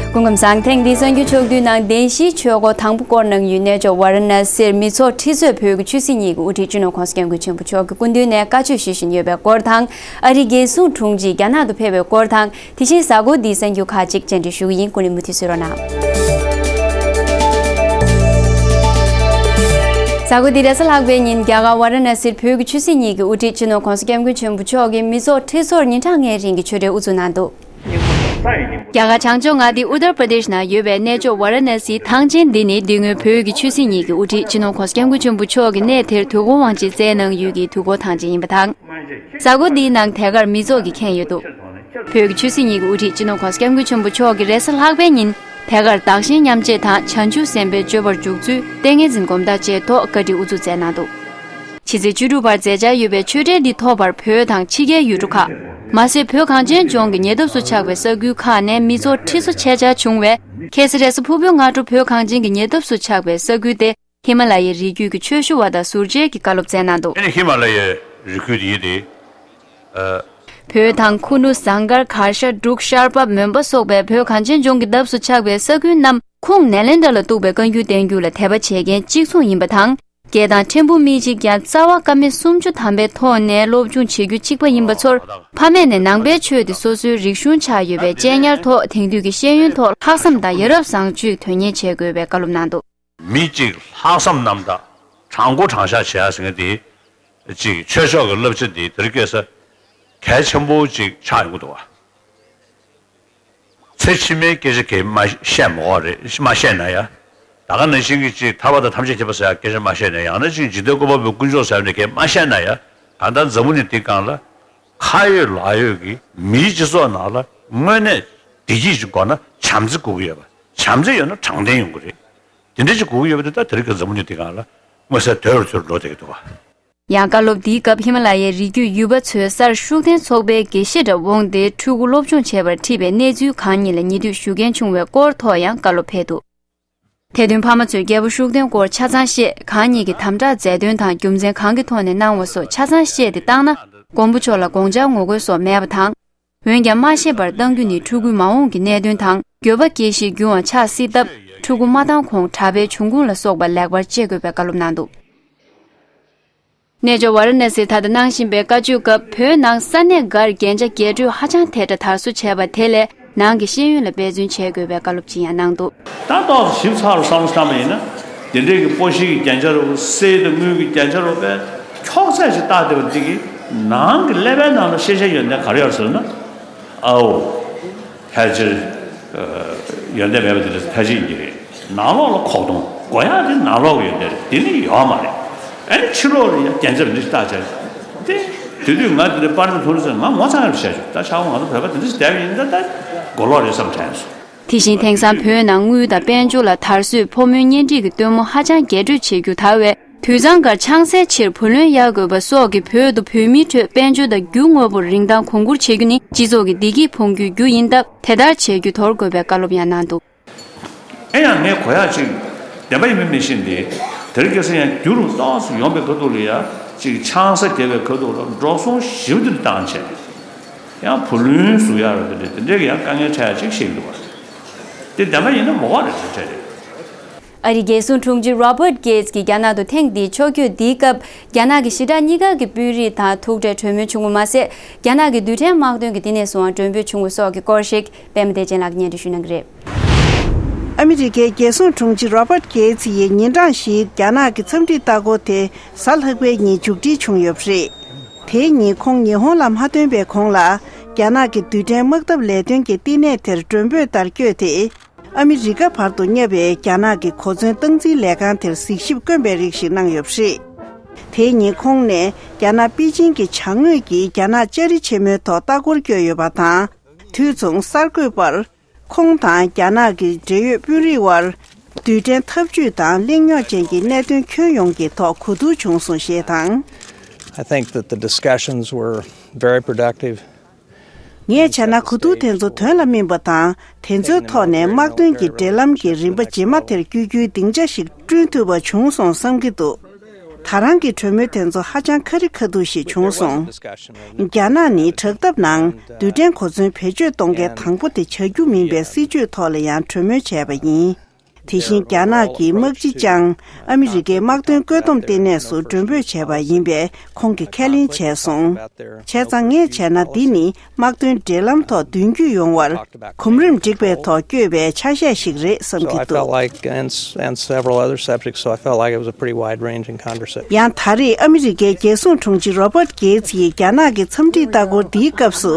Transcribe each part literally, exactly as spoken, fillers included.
སྐུ་ཁམས་བཟང་། ཐེངས་འདིའི་གསར་འགྱུར་ཕྱོགས་བསྡུས་ནང་བདེན་བཞིའི་ཆོས་འཁོར་དང་པོ་བསྐོར་གནང་ཡུལ་གནས་མཆོག་ཝཱ་ར་ཎ་སིར་མི་ཚོགས་ཁྲི་ཚོས་བོད་ཀྱི་ཆོས་སྲིད་གཉིས་ཀྱི་དབུ་ཁྲིད་སྤྱི་ནོར་༸གོང་ས་༸སྐྱབས་མགོན་ཆེན་པོ་མཆོག་གི་སྐུ་མདུན་ནས་བཀའ་ཆོས་ཞུ་བཞིན་ཡོད་པའི་སྐོར་དང་། ཨ་རིའི་རྒྱལ་སྲུང་དྲུང་ཆེ་རྒྱ་ནག་ཏུ་ཕེབས་པའི་སྐོར་དང་། དེ་བཞིན་གཟའ་འཁོར་འདིའི་གསར་འགྱུར་ཁག་ཅིག་སྤྱན་འདྲེན་ཞུ་གི་ཡིན། སྐུ་ལུས་མུ་མཐུད་གསན་རོགས་གནང་། གཟའ་འཁོར་འདིའི་རེས་གཟའ་ལྷག་པའི་ཉིན་རྒྱ་གར་ཝཱ་ར་ཎ་སིར་བོད་ཀྱི་ཆོས་སྲིད་གཉིས་ཀྱི་དབུ་ཁྲིད་སྤྱི་ནོར་༸གོང་ས་༸སྐྱབས་མགོན་ཆེན་པོ་མཆོག་གིས་མི་ཚོགས་ཁྲི་ཚོར་ཉིན་གྲངས་ལྔའི་རིང་གི་ཆོས་འབྲེལ་དབུ་འཛུགས་གནང་འདུག་རྒྱ་གར་བྱང་ཕྱོགས་མངའ་སྡེ་ཨུ་ཏར་པྲ་དེཤ་ནང་ཡོད་པའི་གནས་མཆོག་ཝཱ་ར་ཎ་སིའི་ཐང་ཆེན་འདི་ནི་འདི་སྔོན་བོད་ཀྱི་ཆོས་སྲིད་གཉིས་ཀྱི་དབུ་ཁྲིད་སྤྱི་ནོར་༸གོང་ས་༸སྐྱབས་མགོན་ཆེན་པོ་མཆོག་གིས་གནས་དེར་དུས་འཁོར་དབང་ཆེན་བསྩལ་གནང་ཡུལ་གྱི་དུས་འཁོར་ཐང་ཆེན་ཡིན་པ་དང་། གཟའ་འཁོར་འདིའི་ནང་དེ་གར་མི་ཚོགས་ཀྱིས་ཁེངས་ཡོད་འདུག་བོད་ཀྱི་ཆོས་སྲིད་གཉིས་ཀྱི་དབུ་ཁྲིད་སྤྱི་ནོར་༸གོང་ས་༸སྐྱབས་མགོན་ཆེན་པོ་མཆོག་གིས་རེས་གཟའ་ལྷག་པའི་ཉིན་དེ་གར་བདག་གཞན་མཉམ་བརྗེ་དང་བྱང་ཆུབ་སེམས་དཔའི་སྤྱོད་པར་འཇུག་ཚུལ་ཏིང་ངེ་འཛིན་སྒོམ་ཐག་བཅད་ཐོག་བཀའ་ཁྲིད་དབུ་འཛུགས་མཛད་གནང་འདུག་ཕྱི་ཚེས་བཅུ་དྲུག་བར་མཛད་འཆར་ཡོད་པའི་ཆོས་འབྲེལ་འདི་ཐོབ་པར་བོད་དང་ཕྱི་རྒྱལ་ཡུལ་གྲུ་ཁག་མ་ཟད་བོད་གངས་ཅན་ལྗོངས་ཀྱི་ཉེ་འདབས་སུ་ཆགས་པའི་ས་ཁུལ་ཁག་ནས་མི་ཚོགས་ཁྲི་ཚོ་ཆེ་ཆེར་བྱུང་བས། ཁ་སང་རེས་གཟའ་ཕུར་བུའི་སྔ་དྲོ་བོད་གངས་ཅན་གྱི་ཉེ་འདབས་སུ་ཆགས་པའི་ས་ཁུལ་ཏེ་ཧི་མ་ལ་ཡའི་རི་རྒྱུད་ཀྱི་ཆོས་ཞུ་བ་དང་ཟུར་མཇལ་གྱི་བཀའ་སློབ་སྩལ་གནང་འདུག་ཨ་ནི་ཧི་མ་ལ་ཡའི་རི་རྒྱུད་འདི་ཡིན་ཏེ། ཨ། བོད་དང་ཁུ་ནུ་ཟངས་དཀར་གར་ཤ་འབྲུག་ཤར་པ་མོན་པ་སོགས་པའི་བོད་གངས་ཅན་ལྗོངས་ཀྱི་འདབས་སུ་ཆགས་པའི་ས་ཁུལ་རྣམས་ཁུངས་ནེ་ལེན་ཌ་ལ་གཏུགས་པའི་བཀའ་འགྱུར་བསྟན་འགྱུར་ལ་དད་པ་བྱེད་མཁན་གཅིག་མཚུངས་ཡིན་པ་དང་། སྐད་དང་ཕྲན་བུ་མི་གཅིག་ཀྱང་རྩ་བ་ཀ་མད་སུམ་ཅུ་ཐམ་པའི་ཐོག་ནས་སློབ་སྦྱོང་བྱེད་རྒྱུ་གཅིག་པ་ཡིན་པ་ཚོར། ཕ་མེས་ནས་ནང་པའི་ཆོས་དེ་སོ་སོའི་རིག་གཞུང་ཆགས་ཡོད་པའི་གཅེས་ཉར་ཐོག་དེང་དུས་ཀྱི་ཤེས་ཡོན་ཐོག་ལྷག་བསམ་དང་ཡ་རབས་བཟང་སྤྱོད་དོན་གཉེར་བྱེད་དགོས་པའི་བཀའ་སློབ་གནང་འདུག་མི་གཅིག་ལྷག་བསམ་རྣམ་དག་དྲང་པོ་དྲང་བཞག་བྱེད་ཡ་ཟེར་མཁན་དེ། གཅིག་ཆོས་ཕྱོགས་ཀྱི་བསླབ་བྱ་འདི་དེ་རིང་ཁ་སང་གལ་ཆེན་པོ་ཅིག་ཆགས་ཡོང་གི་འདུག་བ། ཚེ་ཕྱི་མའི་སྐད་ཆ་གས་མ་བཤད་མ་དགོས་རེད། མ་བཤད་ན་ཡ། ད་ག་ནང་བཞིན་གྱི་ཅིག་ཐར་པ་དང་ཐམས་ཅད་མཁྱེན་པ་ཟེར་ཡ་སྐད་ཆ་མ་བཤད་ན་ཡ། ཡང་ན་ཅིག་འཇིག་རྟེན་བཀོད་པ་པོའི་དཀོན་མཆོག་ཟེར་ཡ་འདྲ་གས་མ་བཤད་ན་ཡ། ད་ལྟ་འཛམ་བུ་གླིང་འདི་སྒང་ལ་ཁ་ཡོད་ལག་ཡོད་ཀྱི་མིའི་སྤྱི་ཚོགས་ནང་ལ་དངོས་གནས་བདེ་སྐྱིད་ཅིག་དགོས་ན་བྱམས་བརྩེ་དགོས་ཀྱི་ཡོད་པ། བྱམས་བརྩེ་ཡོད་ན་དྲང་བདེན་ཡོང་གི་རེད། དེ་འདྲ་ཅིག་དགོས་ཀྱི་ཡོད་པ་དེ་ད་དེ་རིང་གི་འཛམ་བུ་གླིང་འདི་སྒང་ལ་མངོན་གསལ་དོད་པོར་ཚུར་འགྲོ་བསྡད་ཀྱི་འདུག་བ། ཡང་བཀའ་སློབ་འདིའི་སྐབས་ཧི་མ་ལ་ཡའི་རི་རྒྱུད་ཡུལ་པ་ཚོས་སར་ཤུགས་ལྡན་ཚོགས་པའི་དགེ་བཤེས་འདྲ་འོངས་ཏེ་ཕྲུ་གུ་སློབ་སྦྱོང་བྱེད་པར་ཁྲིད་པའི་གནས་ཚུལ་གང་ཉིད་ལ་ཉེ་དུས་ཞུ་མཁན་བྱུང་བའི་སྐོར་ཐོག་ཡང་བཀའ་སློབ་ཕེབས་འདུག་དེ་དོན་ཕ་མ་ཚོས་རྒྱལ་པོ་ཤུགས་ལྡན་སྐོར་ཆ་ཚང་ཤེས། གང་ཉིད་ཀྱིས་དམ་དྲག་མཛད་དོན་དང་རྒྱུ་མཚན་གང་གི་ཐོག་ནས་གནང་བ་སོགས་ཆ་ཚང་ཤེས་ཏེ་བཏང་ན། མགོན་པོ་མཆོག་ལ་དགོངས་འཆར་ངོ་རྒོལ་སོགས་མེད་པ་དང་། འོན་ཀྱང་མ་ཤེས་པར་བཏང་རྒྱུ་ནི་ཕྲུ་གུའི་མ་འོངས་ཀྱི་གནད་དོན་དང་འགྱོད་པ་སྐྱེ་གཞིའི་རྒྱུའང་ཆགས་སྲིད་སྟབས། ཕྲུ་གུ་མ་བཏང་གོང་གྲྭ་པའི་བྱུང་ཁུངས་ལ་སོགས་པ་ལེགས་པར་དཔྱད་དགོས་པའི་བཀའ་སློབ་གནང་འདུག་གནས་མཆོག་ཝཱ་ར་ཎ་སིར་ད་ལྟ་གནང་བཞིན་པའི་བཀའ་ཆོས་སྐབས་བོད་ནང་ས་གནས་འགར་རྒྱན་ཆ་རྒྱས་སྤྲོས་ཧ་ཅང་དེ་འདྲ་དར་སོ་བྱས་པ་དེ་ལས་ནང་གི་ཤེས་ཡོན་ལ་འབད་བརྩོན་བྱེད་དགོས་པའི་བཀའ་སློབ་ཅིག་ཡང་གནང་འདུག་ད་ཏོག་ཙམ་ཞིབ་ཚགས་ལ་བསམ་བློ་བཏང་བ་ཡིན་ན། དེ་འདྲའི་གི་པོ་ཤི་གི་རྒྱན་ཆ་རུ་གསེར་དང་དངུལ་གྱི་རྒྱན་ཆ་རུ་པས་འཁྱོག་ཚད་ཅིག་བཏགས་བསྡད་པ་འདི་གི་ནང་གི་ཀླད་པའི་ནང་ལ་ཤེས་བྱའི་ཡོན་ཏན་ག་རེ་ཡོད་ཟེར་ན། ཨའོ། ཕལ་ཆེར། ཡོན་ཏན་མེད་པ་དེ་འདྲ་ཕལ་ཆེར་ཡིན་གྱི་རེད། ནང་ལོགས་ལ་ཁོག་སྟོང་དགོས་ཡག་དེ་ནང་ལོགས་ཀྱི་ཡོན་ཏན་རེད། དེ་ནི་ཡོད་མ་རེད། ཨ་ནི་ཕྱི་ལོགས་ལ་ཡང་རྒྱན་ཆ་འདི་བཏགས་བྱས་ཏེ། དེ་དུས་ང་དེ་འདྲ་པར་འདི་མཐོང་ཚེ་ང་ངོ་ཚ་ཡག་བྱས་བྱུང་། ད་ཆ་བོ་ང་ཚོ་བོད་པ་དེ་འདྲ་ཞིག་བསྡད་པ་ཡིན་ད་ད་གོ་ལོག་རེད་བསམ་དྲན་སོང་། དེ་བཞིན་དེང་སང་བོད་ནང་དངུལ་དང་དཔལ་འབྱོར་ལ་དར་སྲོལ་ཕོ་མོའི་གཉེན་སྒྲིག་གི་སྟོན་མོ་ཧ་ཅང་རྒྱས་སྤྲོས་བྱེད་རྒྱུ་དར་བས། དུད་ཚང་སྒར་ཆང་སའི་ཕྱིར་བུ་ལོན་གཡར་དགོས་པ་སོགས་ཀྱིས་བོད་དུ་བོད་མིའི་ཁྲོད་དཔལ་འབྱོར་དང་རྒྱུ་དངོས་པོར་རིན་ཐང་གོང་བཀུར་བྱེད་རྒྱུ་ནི་སྤྱི་ཚོགས་ཀྱི་བདེ་སྐྱིད་ཕོངས་རྒྱུའི་རྒྱུ་ཡིན་སྟབས། དེ་ལྟར་བྱེད་རྒྱུ་དོར་དགོས་པའི་བཀའ་སློབ་ཡང་གནང་འདུག་ཨེ་ཡང་ངས་གོ་ཡག་ཅིག་བདེན་པ་ཡིན་མིན་མི་ཤེས་ཏེ། དེ་རིང་ཁ་སང་ཡང་རྒྱུན་རིང་ཏོག་ཙམ་ཡོང་པའི་ཁ་ཐུག་ལ་ཡ་ཅིག་ཆང་ས་རྒྱག་པའི་ཁ་ཐུག་ལ་འགྲོ་སོང་ཞེ་པོ་འདི་བཏང་བྱས། ཡང་བུ་ལོན་ཟུག་ཡག་རེད། དེ་འདྲ་དེ་འདྲའི་ཡང་དཀའ་ངལ་འཕྲད་ཡག་ཅིག་ཤེས་ཀྱི་འདུག་བ། དེ་བདེན་པ་ཡིན་ན་མོ་ག་རེད་དེ་འཕྲད་རེད། ཨ་རིའི་རྒྱལ་སྲུང་དྲུང་ཆེ་རོ་བར་ཏི་གེ་ཏི་སི་གིས་རྒྱ་ནག་ཏུ་ཐེངས་འདིའི་ཕྱོགས་བསྐྱོད་འདིའི་སྐབས། རྒྱ་ནག་གི་ཞི་དྲག་གཉིས་ཀ་གི་དཔོན་རིགས་དང་ཐུག་འཕྲད་གྲོས་མོལ་བྱུང་བ་མ་ཟད། རྒྱ་ནག་གི་རྡུལ་ཕྲན་དམག་དོན་གྱི་བསྟི་གནས་སུའང་མགྲོན་འབོད་བྱུང་བ་སོགས་ཀྱི་སྐོར་ཞིག་པད་མ་བདེ་ཆེན་ལགས་ཀྱིས་སྙན་སྒྲོན་ཞུ་གནང་གི་རེད། ཨ་མི་རི་ཀའི་རྒྱལ་སྲུང་དྲུང་ཆེ་རོ་བར་ཏི་གེ་ཏི་སི་ཡིས་ཉིན་གྲངས་བཞིའི་རྒྱ་ནག་གི་འཚམས་འདྲིའི་ལྟ་སྐོར་དེ་གཟའ་ལྷག་པའི་ཉིན་མཇུག་སྒྲིལ་བྱུང་ཡོད་པ་རེད། དེའི་ཉིན་ཁོང་ཉི་ཧོང་ལ་མ་ཐོན་པའི་གོང་ལ། རྒྱ་ནག་གི་རྡུལ་ཕྲན་དམག་འཐབ་ལས་དོན་གྱི་བསྟི་གནས་དེར་མགྲོན་འབོད་ལྟར་བསྐྱོད་དེ། ཨ་མི་རི་ཀ་བར་དུ་བསྙབས་པའི་རྒྱ་ནག་གི་གོ་མཚོན་སྟངས་འཛིན་ལས་ཁང་དེར་གཟིགས་ཞིབ་དཀོན་པའི་རིགས་ཤིག་གནང་ཡོད་པ་རེད། དེའི་ཉིན་ཁོང་ནས་རྒྱ་ནག་པེ་ཅིང་གི་བྱང་ངོས་ཀྱི་རྒྱ་ནག་ལྕགས་རི་ཆེན་མོའི་ཐོག་ལྟ་སྐོར་བསྐྱོད་ཡོད་པ་དང་། དུས་མཚུངས་གསར་འགོད་པར། ཁོང་དང་རྒྱ་ནག་གི་འབྲེལ་ཡོད་དཔོན་རིགས་དབར། རྡུལ་ཕྲན་འཐབ་ཇུས་དང་གླེང་རྙོག་ཅན་གྱི་གནད་དོན་ཁྱོན་ཡོངས་ཀྱི་ཐོག་གོ་བསྡུར་བྱུང་སོང་ཞེས་དང་། I think that the discussions were very productive. ངས་བྱས་ན་གོ་བསྡུར་དེ་ཚོ་དོན་ལ་སྨིན་པ་དང་། དེ་ཚོའི་ཐོག་ནས་དམག་དོན་གྱི་འབྲེལ་ལམ་གྱི་རིམ་པ་རྗེས་མ་དེར་བསྐྱོད་རྒྱུའི་སྡིངས་ཆ་ཞིག་བསྐྲུན་ཐུབ་པ་བྱུང་སོང་བསམ་གྱི་འདུག་ད་རང་གི་གྲོས་མོལ་དེ་ཚོ་ཧ་ཅང་ཁ་རི་ཁ་ཐུག་ཞིག་བྱུང་སོང་། རྒྱ་ནག་ནི་དྲག་འཐབ་ནང་རྡུལ་ཕྲན་གོ་མཚོན་བེད་སྤྱོད་གཏོང་མཁན་དང་པོ་དེ་བྱ་རྒྱུ་མིན་པའི་སྲིད་ཇུས་ཐོག་ལ་ཡང་གྲོས་མོལ་བྱས་པ་ཡིན། དེ་བཞིན་རྒྱ་ནག་གིས་དམག་སྤྱི་ཅང་ཨ་མི་རི་ཀའི་དམག་དོན་བཀོད་འདོམས་ལྟེ་གནས་སུ་མགྲོན་འབོད་བྱས་པ་ཡིན་པས་ཁོང་གིས་ཁས་ལེན་བྱས་སོང་། བྱས་ཙང་ངས་བྱས་ན་འདི་ནི་དམག་དོན་འབྲེལ་ལམ་ཐོག་མདུན་སྐྱོད་ཡོང་བར་གོམ་རིམ་འགྲིག་པའི་ཐོག་བསྐྱོད་པའི་ཆ་ཤས་ཤིག་རེད་བསམ་གྱི་འདུག and, and several other subjects, so I felt like it was a pretty wide-ranging conversation. ཡང་ད་རེས་ཨ་མི་རི་ཀའི་རྒྱལ་སྲུང་དྲུང་ཆེ་རོ་བརྟ་གེ་ཚི་ཡིས་རྒྱ་ནག་གི་འཚམས་འདྲིའི་ལྟ་སྐོར་འདིའི་སྐབས་སུ་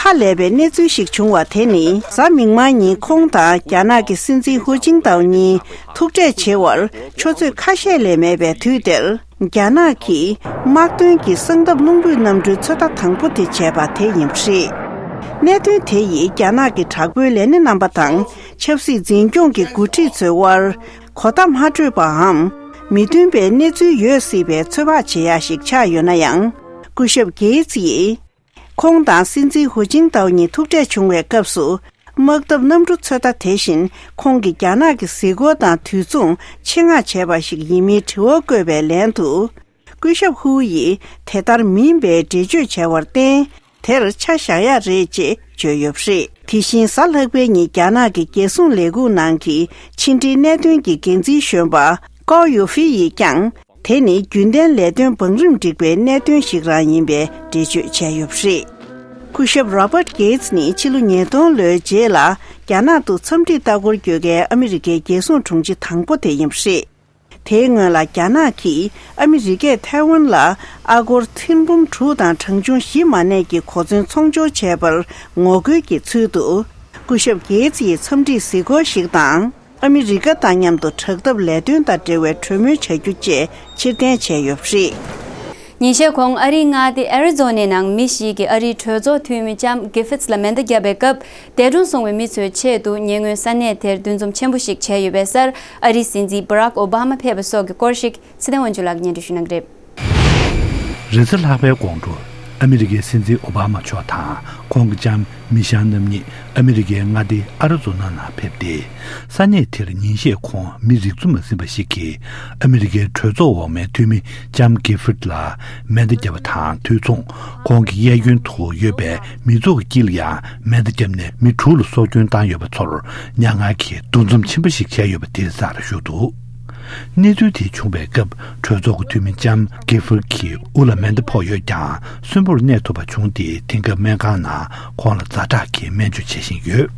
ཧ་ལས་པའི་གནས་ཚུལ་ཞིག་བྱུང་བ་དེ་ནི་གཟའ་མིག་དམར་ཉིན་ཁོང་དང་རྒྱ་ནག་གི་སྲིད་འཛིན་ཧུ་ཅིན་ཏའོ་གཉིས་ཐུག་འཕྲད་བྱེད་པར་ཆུ་ཚོད་ཁ་ཤས་ལས་མེད་པའི་དུས་དེར། རྒྱ་ནག་གིས་དམག་དོན་གྱི་གསང་སྟབས་རླུང་བུའི་གནམ་གྲུའི་ཚོད་ལྟ་དང་པོ་དེ་བྱས་པ་དེ་ཡིན་པ་རེད། གནད་དོན་དེ་ཡིས་རྒྱ་ནག་གི་དྲག་པོའི་ལས་སྣེ་རྣམ་པ་དང་ཆབ་སྲིད་འཛིན་སྐྱོང་གི་འགོ་ཁྲིད་ཚོའི་དབར་གོ་བརྡ་མ་འཕྲོད་པའམ་མི་མཐུན་པའི་གནས་ཚུལ་ཡོད་སྲིད་པའི་ཚོད་དཔག་བྱེད་ཡ་ཞིག་ཆགས་ཡོད་ན་ཡང་། སྐུ་ཞབས་གེ་ཚི་ཡིས། ཁོང་དང་སྲིད་འཛིན་ཧུ་ཅིན་ཏའོ་གཉིས་ཐུག་འཕྲད་བྱུང་བའི་སྐབས་སུ། དམག་འཐབ་གནམ་གྲུ་ཚོད་ལྟ་དེ་བཞིན་ཁོང་གིས་རྒྱ་ནག་གི་གཟིགས་སྐོར་དང་དུས་མཚུངས་ཆེད་མངགས་བྱས་པ་ཞིག་ཡིན་མིན་དྲི་བ་བཀོད་པའི་ལན་དུ། སྐུ་ཞབས་ཧུའུ་ཡིས་དེ་ལྟར་མིན་པའི་འགྲེལ་བརྗོད་བྱས་པར་བརྟེན། དེར་ཆ་བཞག་ཡ་རེད་ཅེས་བརྗོད་ཡོད་པ་རེད། དེ་བཞིན་གཟའ་ལྷག་པའི་ཉིན་རྒྱ་ནག་གི་རྒྱལ་སྲུང་ལས་ཁུངས་ནང་གི་ཕྱི་འབྲེལ་གནད་དོན་གྱི་འགན་འཛིན་གཞོན་པ་ཀའོ་ཡུ་ཧྥི་ཡིས་ཀྱང་། དེ་ནི་རྒྱུན་ལྡན་ལས་དོན་བང་རིམ་སྒྲིག་པའི་གནད་དོན་ཞིག་རང་ཡིན་པའི་འགྲེལ་བརྗོད་བྱས་ཡོད་པ་རེད། སྐུ་ཞབས་རོ་བརྟ་གེ་ཚི་ནི་ཕྱི་ལོ་ཉིས་སྟོང་ལོའི་རྗེས་ལ་རྒྱ་ནག་ཏུ་འཚམས་འདྲིའི་ལྟ་སྐོར་སྐྱོད་མཁན་ཨ་མི་རི་ཀའི་རྒྱལ་སྲུང་དྲུང་ཆེ་དང་པོ་དེ་ཡིན་པ་རེད། དེའི་སྔོན་ལ་རྒྱ་ནག་གིས་ཨ་མི་རི་ཀས་ཐའེ་ཝན་ལ་ཨ་སྒོར་ཐེར་འབུམ་དྲུག་དང་གྲངས་ཆུང་བཞི་མ་གནས་ཀྱི་གོ་མཚོན་ཚོང་སྦྱོར་བྱས་པར་ངོ་རྒོལ་གྱི་ཚུལ་དུ། སྐུ་ཞབས་གེ་ཚི་ཡི་འཚམས་འདྲིའི་གཟིགས་སྐོར་ཞིག་དང་། ཨ་མི་རི་ཀ་དང་མཉམ་དུ་དྲག་འཐབ་ལས་དོན་དང་འབྲེལ་བའི་གྲོས་མོལ་བྱ་རྒྱུ་བཅས་ཕྱིར་འཐེན་བྱས་ཡོད་པ་རེད། ཉིན་ཤས་གོང་ཨ་རིའི་མངའ་སྡེ་ཨེ་རི་ཛོ་ནའི་ནང་མི་ཞིག་གིས་ཨ་རིའི་གྲོས་ཚོགས་འཐུས་མི་ལྕམ་གྷི་ཧྥིད་ལ་མེ་མདའ་བརྒྱབ་པའི་སྐབས། འདས་གྲོངས་སོང་བའི་མི་ཚོའི་ཆེད་དུ་ཉེ་སྔོན་ས་གནས་དེར་འདུ་འཛོམས་ཆེན་པོ་ཞིག་བྱས་ཡོད་པའི་སར་ཨ་རིའི་སྲིད་འཛིན་བྷ་རག་ཨོ་བྷ་མ་ཕེབས་པ་སོགས་ཀྱི་སྐོར་ཞིག་ཚེ་བརྟན་དབང་ཕྱུག་ལགས་ཀྱིས་སྙན་སྒྲོན་ཞུ་གནང་གི་རེད། རེས་གཟའ་ལྷག་པའི་དགོང་དྲོ། ཨ་མི་རི་ཀའི་སྲིད་འཛིན་ཨོ་བྷ་མ་མཆོག་དང་ཁོང་གི་ལྕམ་མི་ཤལ་རྣམ་གཉིས་ཨ་མི་རི་ཀའི་མངའ་སྡེ་ཨ་རི་ཛོ་ན་ནང་ཕེབས་ཏེ། ས་གནས་དེར་ཉིན་ཤས་གོང་མི་རིགས་བཙུན་མ་ཟིན་པ་ཞིག་གིས་ཨ་མི་རི་ཀའི་གྲོས་ཚོགས་འོག་མའི་འཐུས་མི་ལྕམ་གྷི་ཧྥིད་ལ་མེ་མདའ་བརྒྱབ་པ་དང་དུས་མཚུངས་ཁོང་གི་གཡས་གཡོན་དུ་ཡོད་པའི་མི་ཚོགས་ཀྱི་དཀྱིལ་ལ་ཡང་མེ་མདའ་བརྒྱབ་ནས་མི་དྲུག་ལ་སྲོག་སྐྱོན་བཏང་ཡོད་པ་ཚོར་མྱ་ངན་གྱིས་འདུ་འཛོམས་ཆེན་པོ་ཞིག་བྱས་ཡོད་པ་དེ་གསལ་ཞུ་འདུག་གནས་ཚུལ་དེ་བྱུང་བའི་སྐབས་གྲོས་ཚོགས་ཀྱི་འཐུས་མི་ལྕམ་གྷི་ཧྥིར་གྱི་དབུ་ལ་མེ་མདའ་ཕོག་ཡོད་ཀྱང་གསོན་པོར་གནས་ཐུབ་པ་བྱུང་སྟེ་དེང་སྐབས་སྨན་ཁང་ནང་ཁོང་ལ་ཛ་དྲག་གི་སྨན་བཅོས་བྱེད་བཞིན་ཡོད།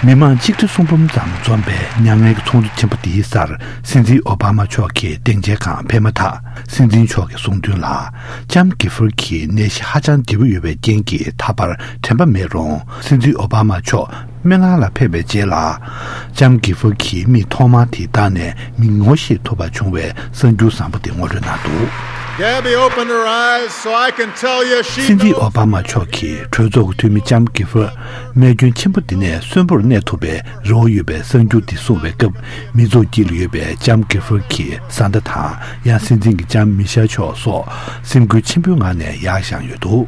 མི་མང་ཆིག་ཁྲི་གསུམ་འབུམ་ཙམ་འཛོམས་པའི་མྱ་ངན་གྱི་ཚོགས་འདུ་ཆེན་པོ་དེའི་སར་སྲིད་འཛིན་ཨོ་བྷ་མ་མཆོག་གིས་སྡིངས་ཆའི་སྒང་ཕེབས་མ་ཐག་སྲིད་འཛིན་མཆོག་གིས་གསུངས་དོན་ལ། ལྕམ་གྷི་ཧྥིར་གྱི་ནད་གཞི་ཧ་ཅང་བདེ་པོ་ཡོད་པའི་རྐྱེན་གྱིས་ད་བར་དྲན་པ་མེད་རུང་། སྲིད་འཛིན་ཨོ་བྷ་མ་མཆོག་སྨན་ཁང་ལ་ཕེབས་པའི་རྗེས་ལ། ལྕམ་གྷི་ཧྥིར་གྱིས་མིག་ཐོག་མར་དེ་བལྟས་ནས་མིག་ངོ་ཤེས་ཐུབ་པ་བྱུང་བའི་གསར་འགྱུར་བཟང་པོ་དེ་ངོ་སྤྲོད་གནང་འདུག Gabby opened her eyes so I can tell you she སྲིད་འཛིན་ཨོ་བྷ་མ་མཆོག་གིས་གྲོས་ཚོགས་ཀྱི་འཐུས་མི་ལྕམ་གྷི་ཧྥིར་རྨས་སྐྱོན་ཆེན་པོ་འདི་ནས་གསོན་པོར་གནས་ཐུབ་པའི་རེ་བ་ཡོད་པའི་གསར་འགྱུར་འདི་གསུངས་པའི་སྐབས། མི་ཚོགས་དཀྱིལ་ལ་ཡོད་པའི་ལྕམ་གྷི་ཧྥིར་གྱི་བཟའ་ཟླ་དང་ཡང་སྲིད་འཛིན་གྱི་ལྕམ་མི་ཤལ་མཆོག་སོགས་སེམས་འགུལ་ཆེན་པོའི་ངང་ནས་ཡར་བཞེངས་ཡོད་འདུག་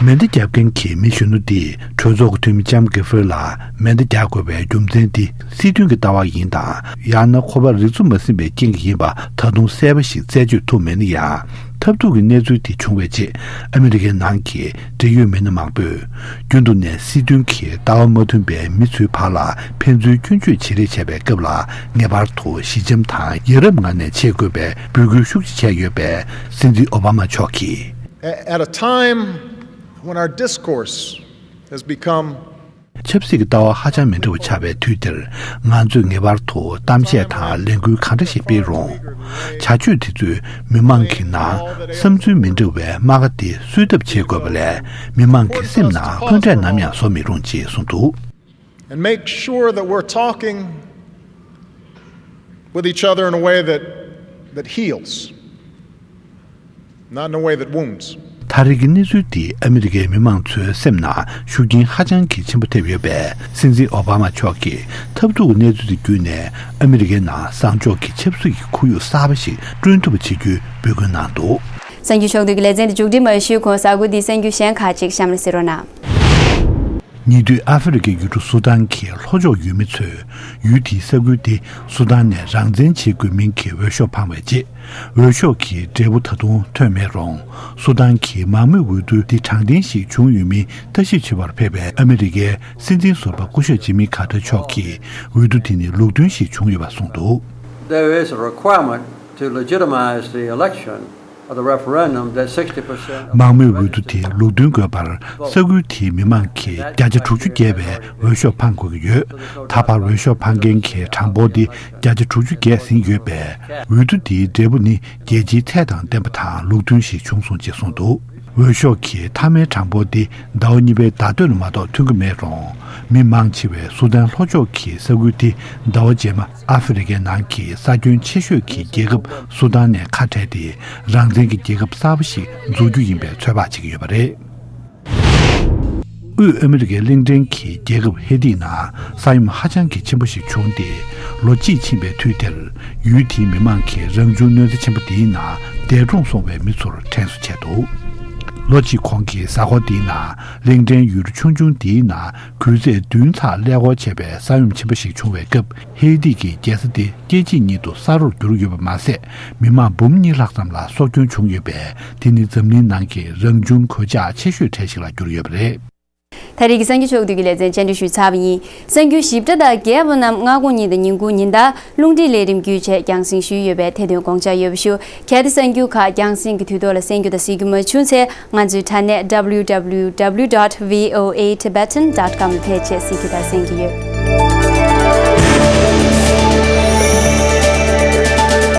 མེ་མདའ་བརྒྱབ་མཁན་གྱི་མི་གཞོན་ནུ་འདིས་གྲོས་ཚོགས་ཀྱི་འཐུས་མི་ལྕམ་གྷི་ཧྥིར་ལ་མེ་མདའ་རྒྱག་དགོས་པའི་རྒྱུ་མཚན་འདི་སྲིད་དོན་གྱི་ལྟ་བ་ཡིན་དང་། ཡང་ན་ཁོ་པ་རིགས་བཙུན་མ་ཟིན་པའི་རྐྱེན་གྱིས་ཡིན་པ་ད་དུང་གསལ་པོ་ཞིག་རྩད་གཅོད་ཐུབ་མེད་ན་ཡང་། ཐབས་སྡུག་གི་གནས་ཚུལ་དེ་བྱུང་བའི་རྗེས་ཨ་མི་རི་ཀའི་ནང་གི་འབྲེལ་ཡོད་མི་སྣ་མང་པོས་རྒྱུན་དུ་ནས་སྲིད་དོན་གྱི་ལྟ་བ་མ་མཐུན་པའི་མི་ཚོའི་བར་ལ་ཕན་ཚུན་སྐྱོན་བརྗོད་བྱེད་རེས་བྱས་པའི་སྐབས་ལ་ངེས་པར་དུ་ཞི་འཇམ་དང་ཡ་རབས་ངང་ནས་བྱེད་དགོས་པའི་འབོད་སྐུལ་ཤུགས་ཆེ་བྱས་ཡོད་པས། སྲིད་འཛིན་ཨོ་བྷ་མ་མཆོག་གིས། At a time when our discourse has become ཆབ་སྲིད་ཀྱི་ལྟ་བ་ཧ་ཅང་མི་འདྲ་བ་ཆགས་པའི་དུས་འདིར། ང་ཚོས་ངེས་པར་དུ་གཏམ་བཤད་དང་ལས་འགུལ་གང་འདྲ་ཞིག་སྤེལ་རུང་། བྱ་སྤྱོད་དེ་ཚོས་མི་མང་གི་ནང་བསམ་ཚུལ་མི་འདྲ་བའི་རྨ་ཁ་དེ་གསོ་ཐབས་བྱེད་དགོས་པ་ལས། མི་མང་གི་སེམས་ནང་འཁོན་འགྲས་ནམ་ཡང་བཟོ་མི་རུང་ཅེས་གསུངས་འདུག And make sure that we're talking with each other in a way that, that heals, not in a way that wounds. ད་རེས་ཀྱི་གནས་ཚུལ་འདིས་ཨ་མི་རི་ཀའི་མི་མང་ཚོའི་སེམས་ནང་ཤུགས་རྐྱེན་ཧ་ཅང་གི་ཆེན་པོ་ཐེབས་ཡོད་པས། སྲིད་འཛིན་ཨོ་བྷ་མ་མཆོག་གིས་ཐབས་སྡུག་གི་གནས་ཚུལ་དེ་བརྒྱུད་ནས་ཨ་མི་རི་ཀའི་ནང་བཟང་ཕྱོགས་ཀྱི་ཆབ་སྲིད་ཀྱི་ཁོར་ཡུག་གསར་པ་ཞིག་བསྐྲུན་ཐུབ་པ་བྱེད་རྒྱུའི་འབོད་སྐུལ་གནང་འདུག་གསར་འགྱུར་ཕྱོགས་བསྡུས་ཀྱི་ལེ་ཚན་འདི་མཇུག་སྒྲིལ་མ་ཞུས་གོང་གཟའ་འཁོར་འདིའི་གསར་འགྱུར་གཞན་ཁག་ཅིག་གཤམ་ལ་གཟིགས་རོགས་གནང་། ཉེ་དུས་ཨ་ཧྥེ་རི་ཁའི་ཡུལ་གྲུ་སུ་དཱན་གྱི་ལྷོ་ཕྱོགས་ཡུལ་མི་ཚོས་ཡུལ་དེའི་ས་ཁུལ་དེ་སུ་དཱན་ནས་རང་བཙན་བྱེད་དགོས་མིན་གྱི་འོས་ཤོག་འཕངས་པའི་རྗེས། འོས་ཤོག་གི་འབྲས་བུ་ད་དུང་ཐོན་མེད་རུང་། སུ་དཱན་གྱི་མང་མོས་འོས་བསྡུ་འདི་དྲང་བདེན་ཞིག་བྱུང་ཡོད་མིན་ལྟ་ཞིབ་བྱེད་པར་ཕེབས་པའི་ཨ་མི་རི་ཀའི་སྲིད་འཛིན་ཟུར་པ་སྐུ་ཞབས་ཇི་མི་ཁ་ཏར་མཆོག་གིས་འོས་བསྡུ་དེ་ནི་ལུགས་མཐུན་ཞིག་བྱུང་ཡོད་པ་གསུངས་འདུག། There is a requirement to legitimize the election of the referendum that sixty percent མང་མོས་འོས་བསྡུ་དེ་ལུགས་མཐུན་དགོས་པར་ས་ཁུལ་དེའི་མི་མང་གི་བརྒྱ་ཆ་དྲུག་ཅུ་བརྒལ་བའི་འོས་ཤོག་འཕང་དགོས་ཀྱི་ཡོད། ད་བར་འོས་ཤོག་འཕང་མཁན་གྱི་གྲངས་འབོར་དེ་བརྒྱ་ཆ་དྲུག་ཅུ་བརྒལ་ཟིན་ཡོད་པས། འོས་བསྡུ་དེའི་འབྲས་བུ་ནི་རྒྱལ་སྤྱིའི་ཚད་དང་ལྡན་པ་དང་ལུགས་མཐུན་ཞིག་བྱུང་སོང་ཅེས་གསུངས་འདུག། འོས་ཤོག་གི་མཐའ་མའི་གྲངས་འབོར་འདི་ཟླ་བ་གཉིས་པའི་ཟླ་སྟོད་ལ་མ་གཏོགས་ཐོན་གྱི་མེད་རུང་། མི་མང་ཆེ་བའི་སུ་དཱན་ལྷོ་ཕྱོགས་ཀྱི་ས་ཁུལ་དེ་ཟླ་བ་རྗེས་མ་ཨ་ཧྥེ་རི་ཁའི་ནང་གི་ས་ཁྱོན་ཆེ་ཤོས་ཀྱི་རྒྱལ་ཁབ་སུ་དཱན་ནས་ཁ་བྲལ་ཏེ། རང་བཙན་གྱི་རྒྱལ་ཁབ་གསར་པ་ཞིག་འཛུགས་རྒྱུ་ཡིན་པའི་ཚོད་དཔག་བྱེད་ཀྱི་ཡོད་པ་རེད། དབུས་ཨ་མི་རི་ཀའི་གླིང་ཕྲན་གྱི་རྒྱལ་ཁབ་ཧེ་ཏི་ནང་ས་ཡོམ་ཧ་ཅང་གི་ཆེན་པོ་ཞིག་བྱུང་སྟེ། ལོ་གཅིག་ཕྱིན་པའི་དུས་དེར་ཡུལ་དེའི་མི་མང་གིས་རང་བྱུང་གནོད་འཚེ་ཆེན་པོ་དེའི་ནང་འདས་གྲོངས་སོང་བའི་མི་ཚོར་དྲན་གསོ་བྱས་འདུག། ལོ་གཅིག་གོང་གི་གཟའ་འཁོར་དེའི་ནང་གླིང་ཕྲན་ཡུལ་གྲུ་ཆུང་ཆུང་དེའི་ནང་གུས་ཚད་བདུན་ཚེག་ཀླད་ཀོར་བྱས་པའི་ས་ཡོམ་ཆེན་པོ་ཞིག་བྱུང་བའི་སྐབས། ཧེ་ཏི་གི་རྒྱལ་ས་དེ་སྐད་ཅིག་ཉིད་དུ་ས་རོར་གྱུར་ཡོད་པ་མ་ཟད། མི་མང་འབུམ་གཉིས་ལྷག་ཙམ་ལ་སྲོག་སྐྱོན་བྱུང་ཡོད་པས། དེ་ནི་འཛམ་གླིང་ནང་གི་རང་བྱུང་གོད་ཆག་ཆེ་ཤོས་གྲས་ཤིག་ལ་གྱུར་ཡོད་པ་རེད། ད་རེས་ཀྱི་གསར་འགྱུར་ཕྱོགས་བསྡུས་ཀྱི་ལེ་ཚན་བཅར་འདྲི་ཞུས་ཚར་བ་ཡིན། གསར་འགྱུར་ཞིབ་ཕྲ་དང་རྒྱས་པ་རྣམས་སྔ་དགོང་ཉིན་དང་ཉིན་གུང་ཉིན་ལྟར་རླུང་འཕྲིན་ལས་རིམ་བརྒྱུད་བཅས་རྒྱང་སྲིང་ཞུས་ཡོད་པས་ཐད་དོན་དགོངས་འཇགས་ཡོད་པ་ཞུ། གལ་ཏེ་གསར་འགྱུར་ཁག་རྒྱང་སྲིང་གི་དུས་ཐོག་ལ་གསན་རྒྱུ་དང་གཟིགས་རྒྱུ་མ་བྱུང་ཚེ། ང་ཚོའི་དྲ་གནས་W W W dot V O A Tibetan dot com ལ་ཕེབས་བྱས་གཟིགས་རྒྱུ་དང་གསན་རྒྱུ་ཡོད།